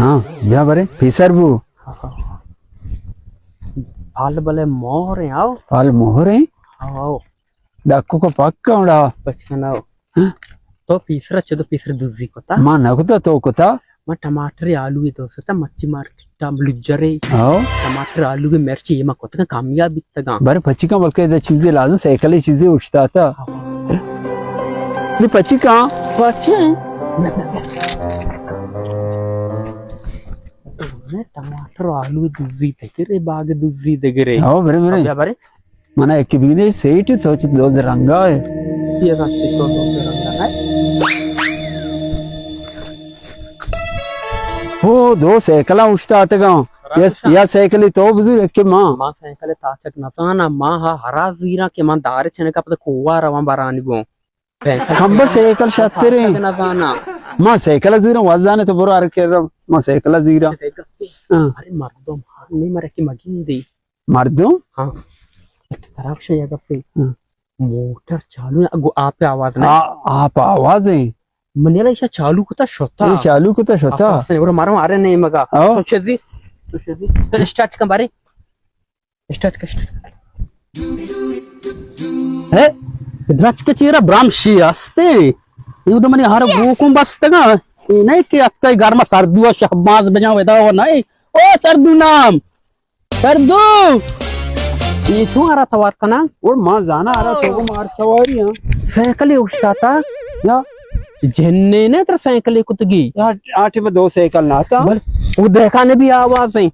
ہاں، بیا برے، پیسر بو۔ پال بلے مہر ہیں، آؤ۔ پال مہر ہیں؟ آؤ، آؤ۔ ڈاکو کو پکا اڑا۔ بچکنا۔ ہاں؟ تو پیسرا چدو پیسر دزی کتا؟ ما نہ کتا، تو کتا؟ ما ٹماٹر آلو دوستا، مچی مارکیٹ ٹام لجرے۔ ہاں۔ ٹماٹر آلو مرچی ما کتا کامیاب بیتگاں۔ بر پچی کا بلکہ ادا چیزے لازم سائیکل چیزے اشتاتا۔ ہاں۔ یہ پچی کا؟ پچی؟ ٹماٹر آلو دزی دگرے، باغ دزی دگرے۔ ہاں، برے، برے۔ بیا برے۔ منا یکے بگندے سیٹ تو چہ دوز رنگا ہے۔ یہ رنگ تو دوز رنگا ہے۔ او دو سائیکلاں اوشتاتگاں۔ یا، یا سائیکل تو بزور یکے ما۔ ما سائیکل تاچگ نزاناں، ما ہا ہرا زیراں کہ من دار چنکا پد کوہ رواں برانی گوں۔ کمبر سائیکل شتریں۔ نزاناں۔ ما سائیکل زیراں وزانے تو برو ہر کے ما سائیکل زیراں۔ ہاں۔ ارے مردم، نہیں مرے کہ مگندی۔ مردم؟ ہاں۔ ترا گوشاں یک گپے۔ ہاں۔ موٹر چالو نہ، گو آپ آواز نہ۔ آ-، آپ آواز ہیں۔ من یلا ایشا چالو کتا شتا۔ یہ چالو کتا شتا۔ آپ آواز نہیں، اور مارا مارے نہیں مگا۔ ہاں۔ تو چیزی، تو چیزی۔ تو اسٹارٹ کن بارے۔ اسٹارٹ کن، اسٹارٹ کن۔ ہے؟ درچک چیرا برام شی ہستے۔ یہ تو منی ہر گوکوں بستگا۔ یہ نہیں کہ اتکا گرما سردو شہباز بجا ودا و نہیں۔ او سردو نام۔ سردو! یہ چون ہرا توار کناں؟ اور ما زانا ہرا تو کو مار سواری ہاں۔ سائیکل اوشتاتا؟ یا؟ جننے نے تر سائیکل کتگی؟ یا آٹے میں دو سائیکل نہ آتا۔ بل، وہ دیکھا نے بھی آواز ہیں۔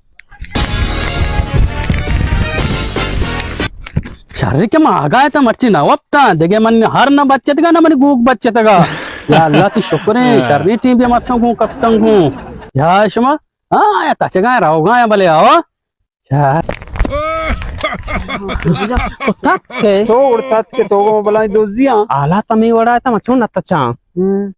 شر کہ ما آگاہ تا مرچی نہ وپتا، دگہ من ہر نہ بچتگا نہ من گوک بچتگا۔ یا اللہ تی شکر ہے، شر ٹیم بھی مستوں گوں کپتوں گوں۔ یا شما؟ ہاں، یا تچگا روگا یا بلے آوا۔ چار۔ تو تتکے؟ تو اڑ تتکے، تو وہ بلائیں دوزیاں۔ آلا تمی وڑا تا مچو نہ تچاں۔ ہم۔